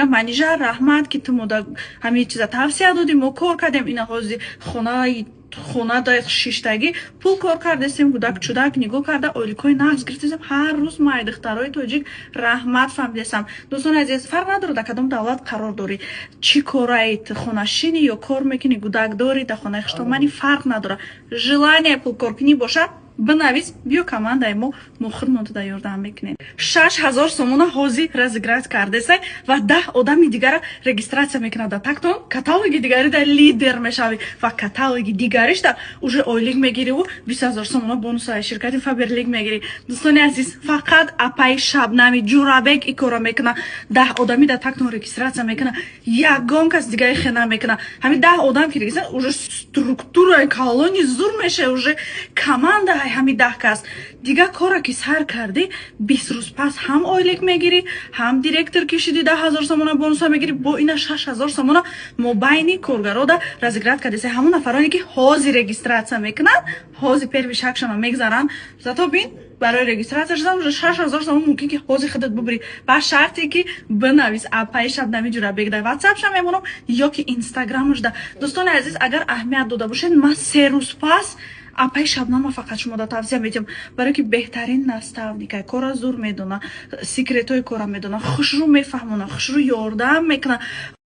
Манижа, раҳмат, ки ту мода ҳамин чиза тавсия додӣ, мо кор кардем. Ина ҳози хонаи хона шиштагӣ пул кор кардесем, гудак чудак нигоҳ карда, ойликҳои нағз гирифтесем. Ҳар рӯз май духтарои тоҷик раҳмат фаҳмидесам. Дӯстони азиз, фарқ надорад, дар кадом давлат қарор дорӣ, чӣ кораит, хонашинӣ ё кор мекунӣ, гудак дорӣ, дар хонаи хуштоманӣ, фарқ надорад. Желание пулкоркунӣ бошад, бинавис, биё командаи мо, мо худмон туда ёрдам мекунем. 6000 сомона ҳозир разыграть кардесай ва 10 одами дигара регистрация мекунад. Дар тактон каталоги дигари да лидер мешавӣ ва каталоги дигаришда уже ойлик мегириву 20 000 сомона бонусаи ширкати Фаберлик мегирӣ. Дӯстони азиз, фақат апаи Шабнами Ҷурабек и кора мекуна, 10 одами дар тактон регистрация мекуна, ягон кас дигари хе намекуна. Ҳамин 10 одам ки регистрация, уже структураи калони зур меша, уже команда. Ҳами 10 кас дига кора ки сар кардӣ, 20 рӯз пас ҳам ойлик мегирӣ, ҳам директор ки шидӣ, 10 000 сомона бонуса мегирӣ. Бо ина 6000 сомона мобайни коргарода разыграть кардеса. Ҳамон нафароне, ки ҳозир регистрация мекунанд, ҳозир первый шагшона мегзаранд. Зато бин, барои регистрация шудан уже 6000 сомон мумкин ки ҳозир худат бубирӣ, ба шарте ки бинавис апаи Шабнами Ҷурабек. Дар Ватсапша мемонам ё ки Инстаграмашда. Дӯстони азиз, агар аҳамият дода бошед, ман 3 рӯз пас апаи Шабнама фақат шумо да тавсия медиҳам, барое ки беҳтарин наставника, кора зур медона, секретҳои кора медона, хушрӯ мефаҳмона, хушрӯ ёрдам мекуна.